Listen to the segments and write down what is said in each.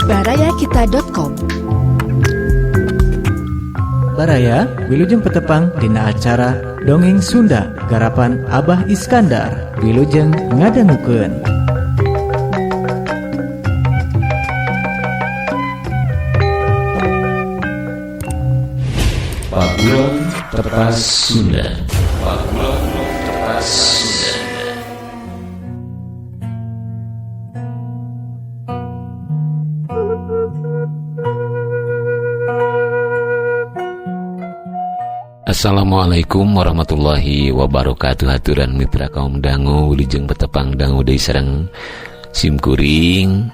Barayakita.com. Baraya, wilujeng petepang dina acara Dongeng Sunda garapan Abah Iskandar. Wilujeng ngadangukeun. Paguron Tepas Sunda. Paguron Tepas Sunda. Assalamualaikum warahmatullahi wabarakatuh. Haturan mitra kaum dangu wilujeng petepang dangu deui sareng simkuring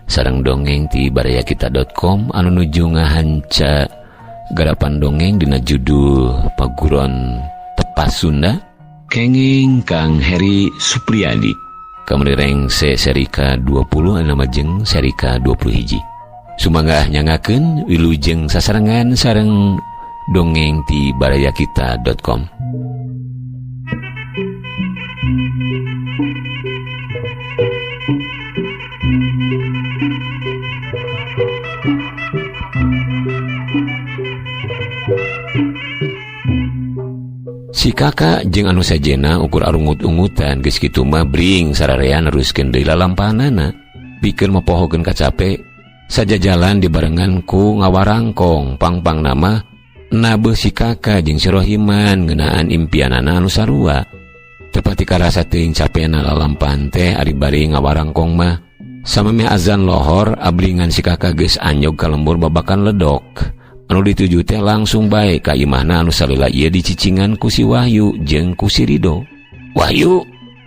sareng dongeng ti barayakita.com anu nuju ngahanca garapan dongeng dina judul Paguron Tepas Sunda kenging Kang Heri Supriyadi. Kamari rengse seri ka-20 anu majeng seri ka-21. Sumangga nyangakeun wilujeng sasarengan sareng dongeng ti barayakita.com. Si kakak jeung anu sajena ukur arungut-ungutan geus kitu mah bring sararea neruskeun deui lalampanana pikeun mopohokeun kacape sajajalan dibarengan ku ngawarangkong pangpang nama nabe si kakak jeung si Rohiman ngeunaan impianana anu sarua. Tepati karasa teuing capena lalampan teh ari bari ngawarangkong mah. Samemeh azan lohor abringan si kakak geus anyog ka lembur babakan ledok. Anu dituju teh langsung bae ka imahna anu salila ieu dicicingan ku si Wahyu jeung ku si Rido. Wahyu,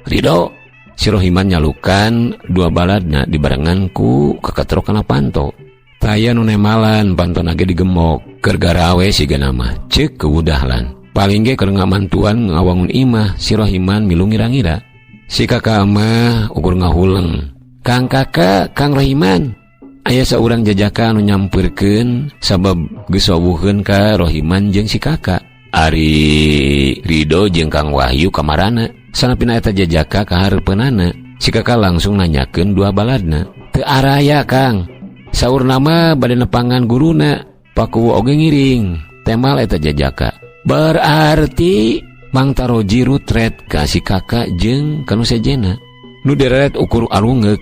Rido, si Rohiman nyalukan dua baladna dibarengan ku kakatrok kana panto. Taya nu nemalan pantona ge digemok keur garawe siga nama ceuk keudahlan. Paling ge keur ngamantuan ngawangun imah si Rohiman milu ngira-ngira. Si kakak mah ukur ngahuleng. Kang kakak, Kang Rohiman. Aya saurang jajaka anu nyampeurkeun sabab geus wawuheun ka Rohiman jeung si kakak. Ari Rido jeung Kang Wahyu kamarana. Sanapina eta jajaka kahareupeunana. Si kakak langsung nanyakeun dua baladna. Teu araya Kang. Saur nama bade nepangan guruna, pakuwu oge ngiring. Temal eta jajaka. Berarti Mang Taroji rutret ka si kakak jeung kanu sejena. Nu dereret ukur arungeuk.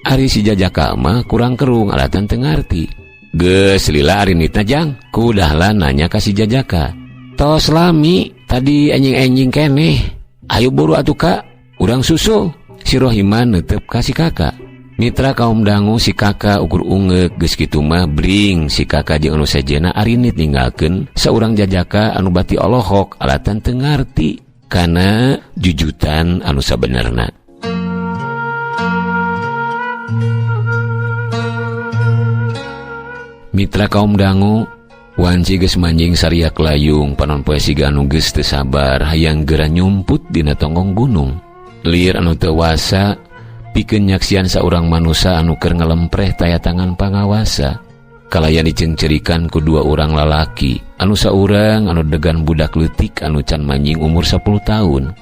Ari si jajaka mah kurang kerung alatan teu ngarti. Geus lila ari nitna jang, kudahlah nanya ka si jajaka. Tos lami tadi enjing-enjing keneh. Ayo buru atuh kak, urang susul. Si Rohiman neuteup ka si kakak. Mitra kaum dangu si kakak ukur ungeuk geus kitu mah bring si kakak jeung anu sejena arinit ninggalkeun saurang jajaka anu bati olohok alatan teu ngarti kana jujutan anu sabenerna. Mitra kaum dangu wanci geus manjing sariak layung panon poe siga anu geus teu sabar hayang geura nyumput dina tonggong gunung. Lir anu teu wasa pikeun nyaksian saurang manusa anu keur ngalempreh taya tangan pangawasa. Kalayan diceungceurikan ku dua urang lalaki, anu saurang anu degan budak leutik anu can manjing umur 10 tahun.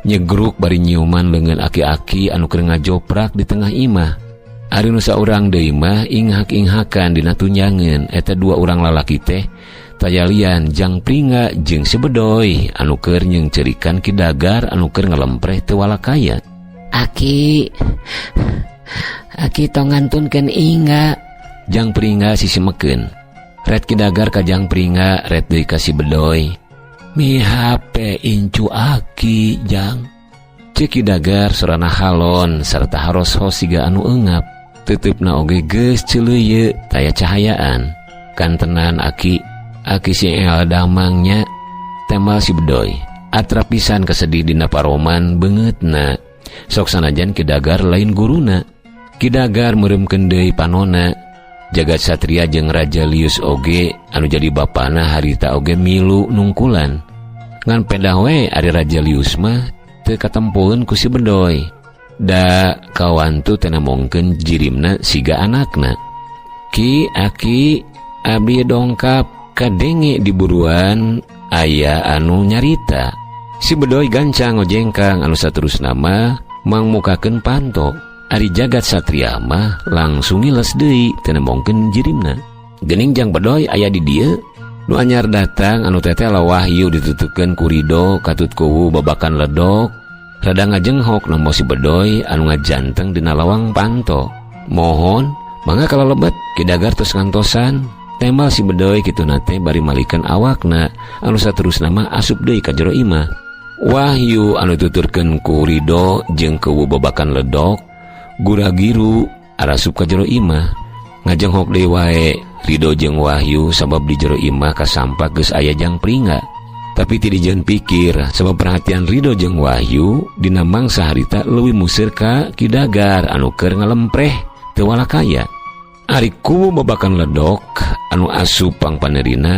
Nyegruk bari nyiuman leungeun aki-aki anu keur ngajoprak di tengah imah. Ari nu saurang deui mah inghak-inghakan dina tunjangeun. Eta dua urang lalaki teh tayalian Jang Pringga jeung si Bedoy anu keur nyeungceurikan Ki Dagar anu keur ngalempreh teu walakaya. Aki, aki tong ngantunkeun ingga. Jang Pringga sisimekeun. Ret Ki Dagar ka Jang Pringga, ret deui ka si Bedoy. Mi hape incu aki Jang. Ceuk Ki Dagar sorana halon sarta haros-hos siga anu eungap. Teuteup-na oge geus ceuleuyeu taya cahayaan. Kantenan aki, aki si engel damangnya. Temal si Bedoy. Atrap pisan kesedih dina paroman beungeutna. Sok sanajan Ki Dagar lain guruna. Ki Dagar meureumkeun deui panona. Jagat Satria jeung Raja Lius oge anu jadi bapana harita oge milu nungkulan. Ngan pedah we ari Raja Lius mah teu katempoeun ku si Bedoy. Da kawantu teu namongkeun jirimna siga anakna. Ki aki abdi dongkap kadenge di buruan aya anu nyarita. Si Bedoy gancang ngojengkang anu saterusna mah mangmukakeun panto. Ari Jagat Satria mah langsung ngiles deui teu nembongkeun jirimna. Geuning Jang Bedoy aya di dieu. Nu anyar datang anu teteh Wahyu ditutukeun ku Rido katut kuwu babakan ledok. Rada ngajenghok nombo si Bedoy anu ngajanteng dina lawang panto. Mohon mangga kalalebet Ki Dagar tos ngantosan. Tembal si Bedoy kituna teh bari malikeun awakna anu saterusna mah asup deui ka jero imah. Wahyu anu tuturkeun ku Rido jeung kuwu babakan ledok gura-giru arasup ka jero imah. Ngajenghok deui wae Rido jeung Wahyu sabab di jero imah kasampak geus aya Jang Pringga. Tapi ti dijeun pikir sabab perhatian Rido jeung Wahyu dina mangsa harita leuwih museur ka Ki Dagar anu keur ngalempreh teu walakaya. Ari kuwu babakan ledok anu asup pangpanerina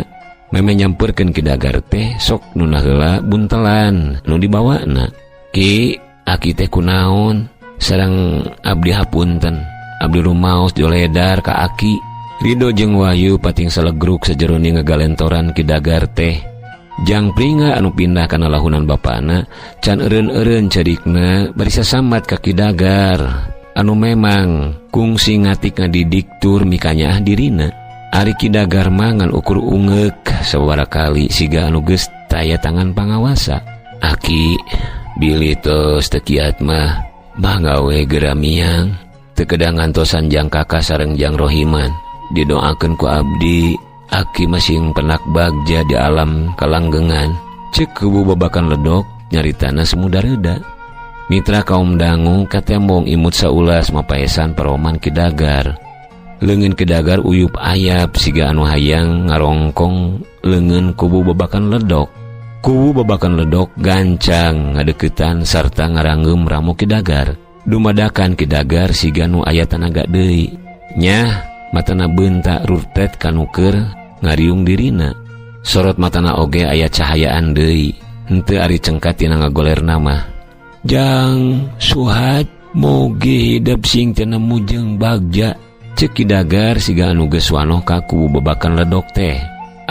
meme nyamperkeun Ki Dagar teh sok nu heula buntelan nu dibawana. Ki aki teh kunaon sareng abdi hapunten abdi rumaos joledar ka aki. Rido jeung Wahyu pating salegruk sajerone ngagalentoran Ki Dagar teh. Jang Pringga anu pindah kana lahunan bapana can eureun-eureun cerikna bari sasambat ka Ki Dagar anu memang kungsi ngatik ngadidik tur mikanyaah dirina. Ari Ki Dagar mah ngan ukur ungeuk sababaraha kali siga anu geus taya tangan pangawasa. Aki bilih tos teu kiat mah mangga we geura miang teu kedah ngantosan Jang Kakak sareng Jang Rohiman. Didoakeun ku abdi aki masing penak bagja di alam kalanggengan. Ceuk kubu babakan ledok nyaritana semuda reda. Mitra kaum dangu katembong imut saulas mapaesan paroman Ki Dagar. Leungeun Ki Dagar uyup ayap siga anu hayang ngarongkong leungeun kubu babakan ledok. Kubu babakan ledok gancang ngadeukeutan sarta ngaranggeum ramu Ki Dagar. Dumadakan Ki Dagar siga nu aya tanaga deui. Nyah matana beunta rurtet kanuker ngariung dirina. Sorot matana oge aya cahayaan deui. Henteu ari cengkat tina ngagolerna mah. Jang Suhat moge hidep sing tenemu jeung bagja. Ceuk Ki Dagar siga anu geus wanoh ka kubu babakan ledok teh.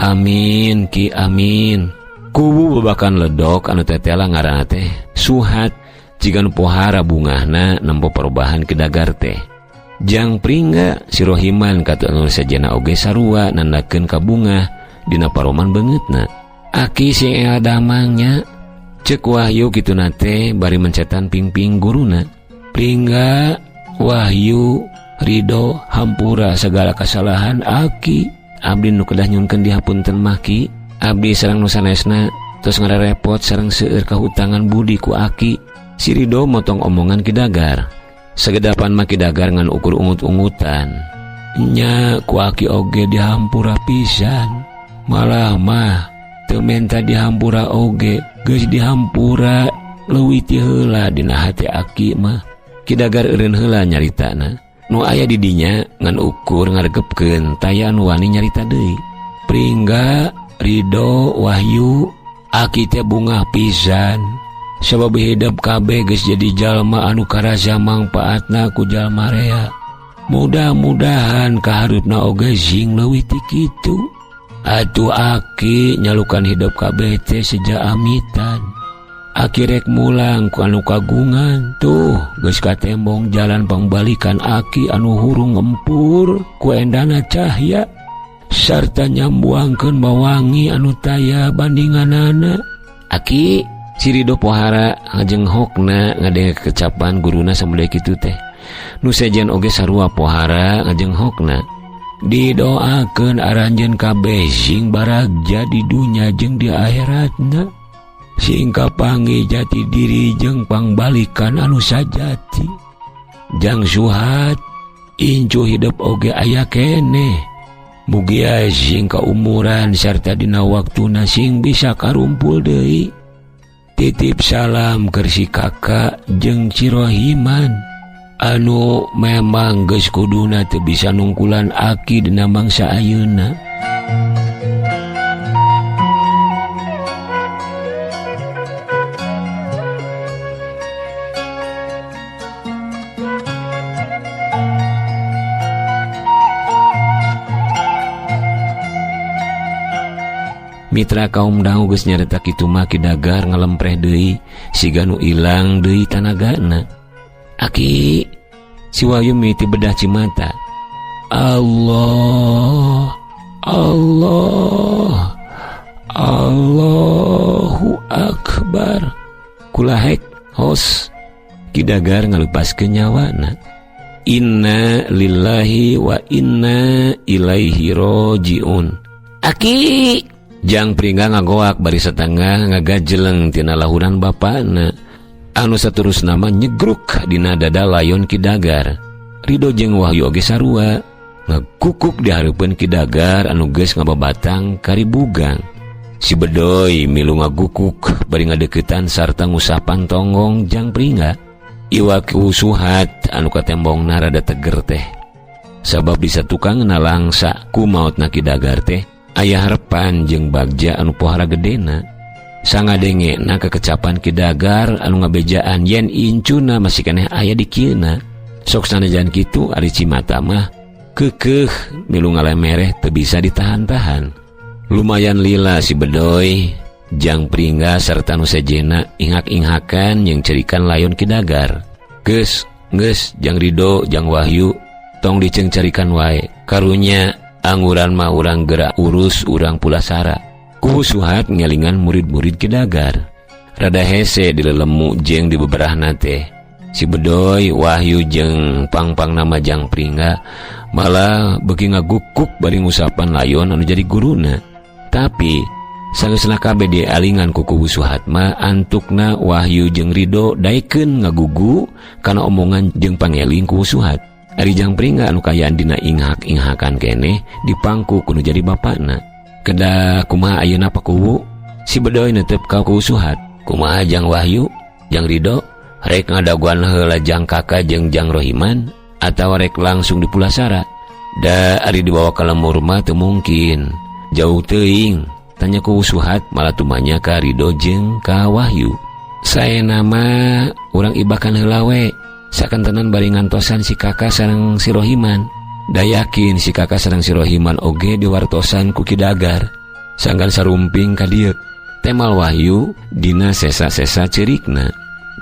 Amin ki amin. Kubu babakan ledok anu tetela ngaranna teh Suhat jiga nu pohara bungahna nempo perubahan Ki Dagar teh. Jang Pringga si Rohiman katu anu sajena oge sarua nandakeun ka bungah dina paroman beungeutna. Aki sing ea damangnya. Ceuk Wahyu kituna teh bari mencetan pingping guruna. Pringga, Wahyu, Rido hampura segala kesalahan aki. Abdi nu kedah nyunkeun dihapunten mah ki. Abdi sareng nu sanesna tos ngarerepot sareng seueur kahutangan budi ku aki. Si Rido motong omongan Ki Dagar. Sagedapan mah Ki Dagar ngan ukur ungut-ungutan. Nya ku aki oge dihampura pisan. Malah mah teu menta dihampura oge, geus dihampura leuwih ti heula dina hate aki mah. Ki Dagar eureun heula nyaritana. Nu aya di dinya ngan ukur ngaregepkeun taya anu wani nyarita deui. Pringga, Rido, Wahyu, aki teh bungah pisan. Sabab hidep kabeh geus jadi jalma anu karasa mangpaatna ku jalma rea. Mudah-mudahan kahareupna oge sing leuwih ti kitu. Atuh aki nyalukan hidup kabeh teh seja amitan. Aki rek mulang ku anu kagungan tuh geus katembong jalan pangbalikan aki anu hurung ngempur ku endana cahya sarta nyambuangkeun mawangi anu taya bandinganana. Aki si Rido pohara ngajenghokna ngadenge kecapan guruna samudaya kitu teh. Nu sejen oge sarua pohara ngajenghokna. Didoakeun aranjeun kabeh sing baragja di dunya jeung di akhiratna. Sing kapanggih jati diri jeung pangbalikan anu sajati. Jang Suhat incu hidep oge aya keneh. Mugia sing kaumuran sarta dina waktuna sing bisa karumpul deui. Titip salam keur si kakak jeung si Rohiman anu memang geus kuduna teu bisa nungkulan aki dina mangsa ayeuna. Mitra kaum dangu geus nyarita kitu mah Ki Dagar ngalempreh deui siga nu ilang deui tanagana. Aki Si Wahyu mimiti bedah cimata. Allah, Allah, Allahu Akbar. Kulahek hos Ki Dagar ngalupaskeun nyawana. Inna lillahi wa inna ilaihi rojiun. Aki Jang Pringga ngagoak bari satengah ngagajeleng tina lahuran bapana anu saterusna mah nyegruk dina dada layon Ki Dagar. Rido jeung Wahyu oge sarua ngakukuk di hareupeun Ki Dagar anu geus ngababatang karibugang. Si Bedoy milu ngagukuk bari ngadeukeutan sarta ngusapan tonggong Jang Pringga. Iwa ku Suhat anu katembongna rada teger teh. Sabab di satukang nalangsa ku maotna Ki Dagar teh aya harepan jeung bagja anu pohara gedena. Sangadengena kekecapan Ki Dagar anu ngabejaan yen incuna masih keneh aya di kieuna. Sok sanajan kitu ari cimata mah keukeuh milu ngalemereh teu bisa ditahan-tahan. Lumayan lila si Bedoy, Jang Pringga serta nu sejena ingak-inghakan yang cerikan layon Ki Dagar. Geus, geus Jang Rido, Jang Wahyu tong dicengcarikan wae. Karunya angguran mah urang gerak urus urang pulasara. Kubu Suhat ngelingan murid-murid Ki Dagar. Rada hese dilelemu jeung di beberahna teh. Si Bedoy, Wahyu jeung pangpang nama Jang Pringga malah beuki ngagukuk bari ngusapan layon anu jadi guruna. Tapi sanggeusna kabeh dialingan ku Kubu Suhat mah antukna Wahyu jeung Rido daekeun ngagugu kana omongan jeung pangeling Kubu Suhat. Ari Jang Pringga anu kayaan dina inghak-inghakan keneh dipangku kudu jadi bapakna. Kedah kumaha ayeuna Pak Kuwu? Si Bedoy netep ka Kubu Suhat. Kumaha Jang Wahyu, Jang Rido? Rek ngadaguan heula Jang Kakak jeung Jang Rohiman atawa rek langsung dipulasara? Da ari dibawa ka lembur mah teu mungkin. Jauh teuing. Tanya Kubu Suhat malah tumanya ka Rido jeung ka Wahyu. Saena mah urang ibakan heula we. Sakantenan bari ngantosan si Kakak sareng si Rohiman. Da yakin si Kakak sareng si Rohiman oge diwartosan ku Ki Dagar. Sangkan sarumping ka dieu. Temal Wahyu dina sesa-sesa ceurikna.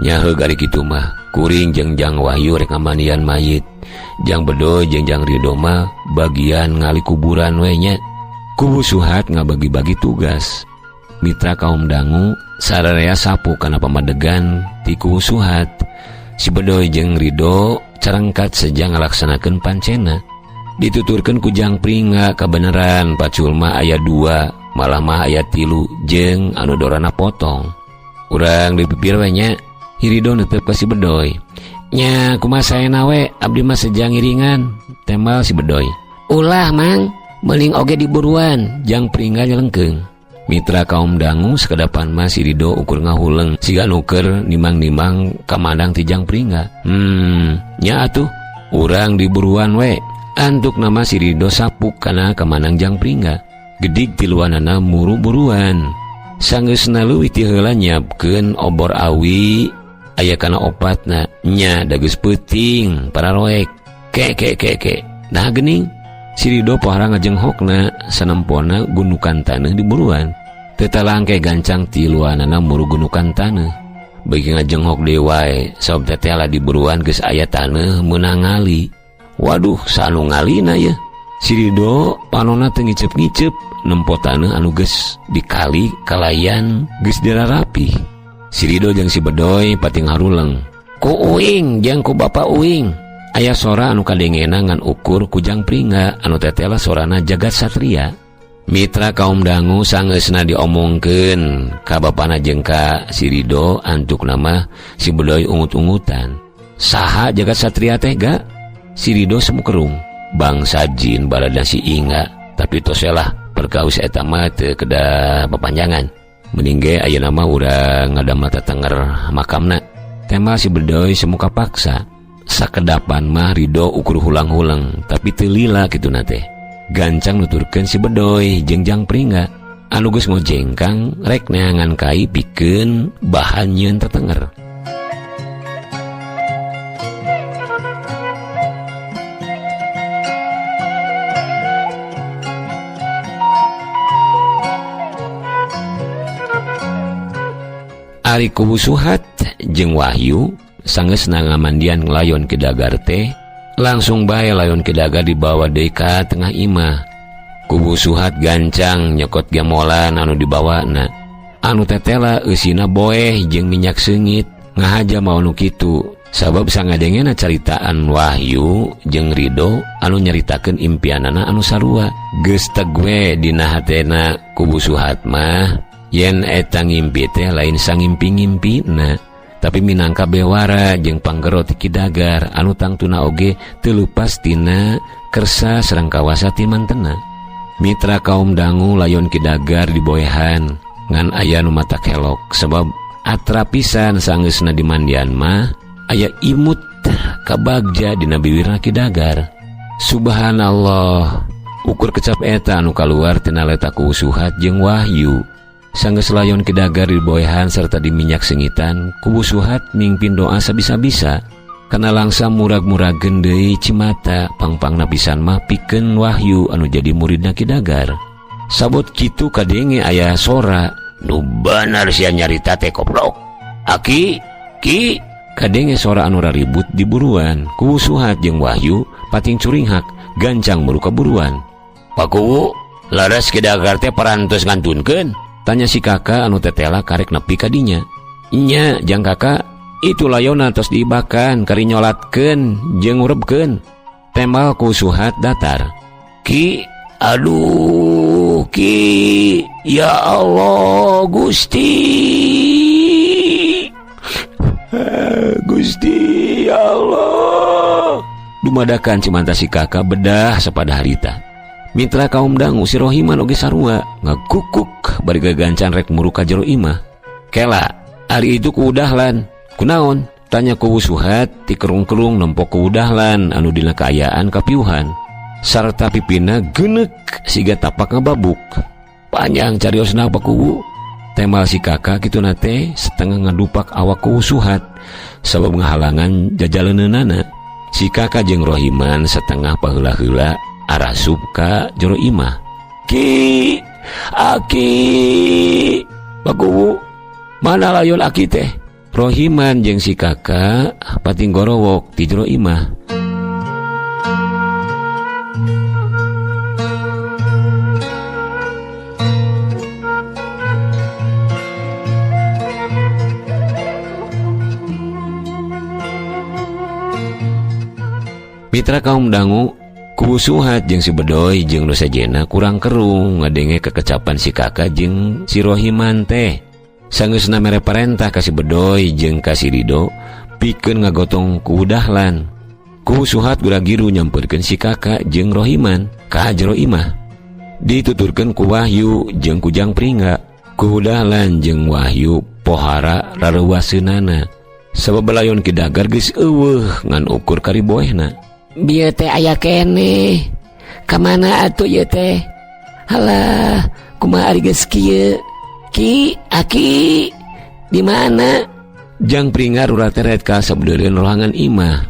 Nyaheug ari kitu mah kuring jeung Jang Wahyu rek ngamandian mayit. Jang Bedoy jeung Jang Rido mah bagian ngali kuburan we nya. Kubu Suhat ngabagi-bagi tugas. Mitra kaum dangu sararea sapu kana pamadegan ti Kubu Suhat. Si Bedoy jeung Rido carengkat sejang ngalaksanakeun pancena. Dituturkeun ku Jang Pringga kabeneran pacul mah aya 2, malah mah aya 3 jeung anu dorana potong. Urang dipipir we nya. Rido netep ka si Bedoy. Nya kumaha saena we abdi mah sejang ngiringan, tembal si Bedoy. Ulah mang, meuling oge diburuan, Jang Pringga nyelengkeung. Mitra kaum dangu sakedapan mah si Rido ukur ngahuleng siga nuker nimang-nimang kamandang ti Jang Pringga. Nya atuh urang diburuan we. Antuk nama si Rido sapuk kana kamanang Jang Pringga. Gedig tiluanana muru-buruan. Sanggeusna leuwih ti heula nyiapkeun obor awi aya kana opatna nya dageus peuting pararoek. Ke ke ke ke. Nah geuning si Rido pohara ngajenghokna sanempona gunukan taneuh di buruan. Teu talangke gancang tiluanana muru gunukan taneuh. Beuki ngajenghok deui wae sabab tetela di buruan geus aya taneuh meunang ngali. Waduh, sanu ngalina ye. Si Rido panona teu ngiceup-ngiceup nempo taneuh anu geus dikali kalayan geus dirarapih. Si Rido jeung si Bedoy pating haruleng. Ku uing jeung ku bapa uing. Aya sora anu kadengena ngan ukur ku Jang Pringga anu tetela sorana Jagat Satria. Mitra kaum dangu sanggeusna diomongkeun ka bapana jeung ka si Rido antuk nama si Bedoy ungut-ungutan. Saha Jagat Satria teh ga? Si Rido semukerung. Bangsa jin balada si Inga, tapi toselah perkaus eta mah teu kedah papanjangan. Mending ge ayeuna mah urang ngadamel tetenger makamna. Tema si Bedoy semuka paksa. Sakedapan mah Rido ukur hulang-huleng, tapi teu lila kituna teh. Gancang nuturkeun si Bedoy jeung Jang Pringga anu geus ngojengkang rek neangan kai pikeun bahan nyieun tetenger. Ari Kubu Suhat jeung Wahyu sanggeus ngamandian nglayon Ki Dagar teh Langsung bae layon Ki Dagar dibawa deui ka tengah imah. Kubu Suhat gancang nyokot gamolan anu dibawana. Anu tetela eusina boeh jeung minyak seungit ngahaja mau nu kitu. Sabab sangadengena caritaan Wahyu jeung Ridho anu nyaritakeun impianana anu sarua. Geus teg we dina hatena kubu Suhat mah yen eta ngimpi teh lain sangimpi-ngimpina, tapi minangka bewara jeung panggero ti Ki Dagar anu tangtuna oge teu leupas tina kersa sareng kawasa ti mantena. Mitra kaum dangu layon Ki Dagar diboehan ngan aya nu mata kelok sebab atra pisan sanggeusna dimandian mah aya imut kabagja dina biwirna Ki Dagar. Subhanallah, ukur kecap eta anu kaluar tina leta ku Suhat jeung Wahyu. Sanggeus layon Ki Dagar diboehan serta diminyak sengitan, kubu Suhat mingpin doa sabisa-bisa. Kana langsa murag-murageun deui cimata pangpangna pisan mah pikeun Wahyu anu jadi muridna Ki Dagar. Sabot kitu kadenge aya sora, nu bener sia nyarita teh koplok. Aki, ki, kadenge sora anu raribut di buruan. Kubu Suhat jeung Wahyu pating curinghak gancang muru kaburuan. Pakuwu, laras Ki Dagar teh parantos ngantunkeun? Tanya si kakak anu tetela karek nepi ka dinya. Nya, jang kakak, itu layona tos diibakan, kari nyolatkeun jeung ngurebkeun. Temal ku Suhat datar. Ki, aduh, ki, ya Allah, Gusti. Gusti, ya Allah. Dumadakan cimanta si kakak bedah sapada harita. Mitra kaum dangu si Rohiman oge sarua ngakukuk bari gagancan rek muru ka jero imah. Kela, ari itu ku dahlan. Kunaon? Tanya ku Suhat ti kerung-kerung nempok ku dahlan anu dina kaayaan kapiuhan. Sarta pipina geuneuk siga tapak ngababuk. Panjang cariosna pakuwu. Temal si kakak kituna teh setengah ngadupak awak ku Suhat sabab ngahalangan jajaleunana. Si kakak jeung Rohiman setengah paheula-heula arasup ka jero imah. Ki, aki, pakuwu, mana layon aki teh? Rohiman jeung si kakak pating gorowok ti jero imah. Mitra kaum dangu, kubu Suhat jeung si Bedoy jeung nu sajena kurang kerung ngadenge kekecapan si kakak jeung si Rohiman teh. Sanggeusna mere parentah ka si Bedoy jeung ka si Ridho pikeun ngagotong ku dahlan. Kubu Suhat gura-giru nyamperkeun si kakak jeung Rohiman ka jero imah. Dituturkeun ku Wahyu jeung ku Jang Pringga. Ku dahlan jeung Wahyu pohara rareuwaseunana. Sabab belayon Ki Dagar geus eueuh ngan ukur kariboehna. Bieu teh aya keneh. Ka mana atuh ieu teh? Halah, kumaha ari geus kieu? Ki, aki, di mana? Jang Pringga rurateret ka sabeudeureuan rohangan imah.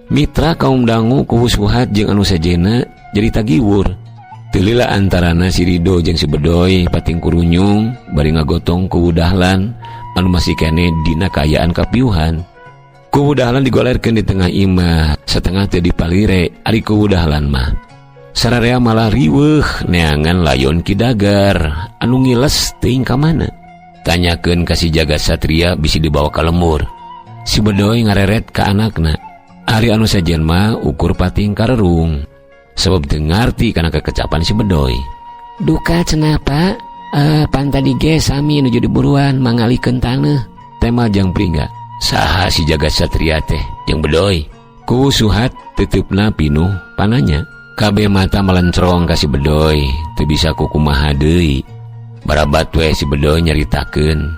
Mitra kaum dangu kubu Suhat jeung anu sajena jadi tagiwur. Teu lila antarana si Ridho jeung si Bedoy pating kurunyung bari ngagotong ku dahlan anu masih keneh dina kaayaan kapiuhan. Kubu dahlan digolerkeun di tengah imah, setengah teu dipalire ari kubu dahlan mah. Sararea malah riweuh neangan layon Ki Dagar anu ngiles teuing ka mana. Tanyakeun ka si Jagat Satria bisi dibawa ka lembur. Si Bedoy ngareret ka anakna. Ari anu sajen mah ukur pating karerung. Sabab teu ngarti kana kekecapan si Bedoy. Duka cenah Pak, pan tadi ge sami nuju diburuan mangalikeun taneuh. Temal Jang Pringga. Saha si Jagat Satria teh jeung Bedoy? Ku Suhat tetepna pinuh pananya. Kabeh mata melencrong ka si Bedoy, teu bisa kukumaha deui. Barabat we si Bedoy nyaritakeun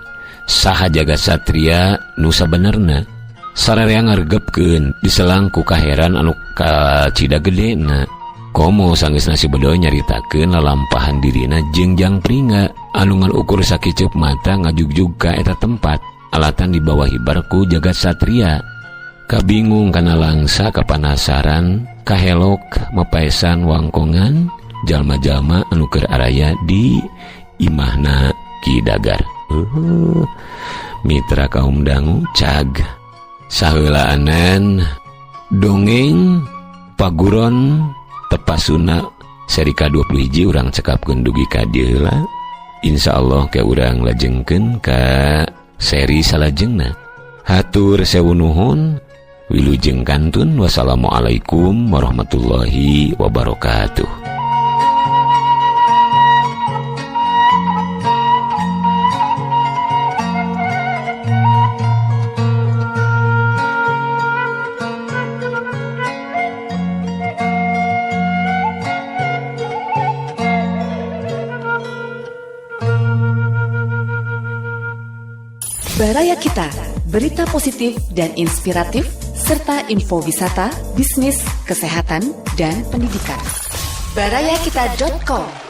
saha Jagat Satria nu sabenerna. Sararea ngaregepkeun diselang ku kaheran anu kacida gedena. Komo sanggeusna si Bedoy nyaritakeun lalampahan dirina jeung Jang Pringga anu ngan ukur sakiceup mata ngajugjug ka eta tempat. Alatan di bawah hibar ku Jagat Satria. Kabingung kana langsa kapanasaran kahelok mapaesan wangkongan jalma-jalma anu keur araya di imahna Ki Dagar. Mitra kaum dangu cag saheulaanan dongeng Paguron Tepasuna seri ka-20 hiji urang cekapkeun dugi ka dieu heula. Insya Allah ke urang lajengkeun ka seri salajengna. Hatur sewu nuhun, wilujeng kantun, wassalamualaikum warahmatullahi wabarakatuh. Baraya Kita, berita positif dan inspiratif, serta info wisata, bisnis, kesehatan, dan pendidikan. Barayakita.com.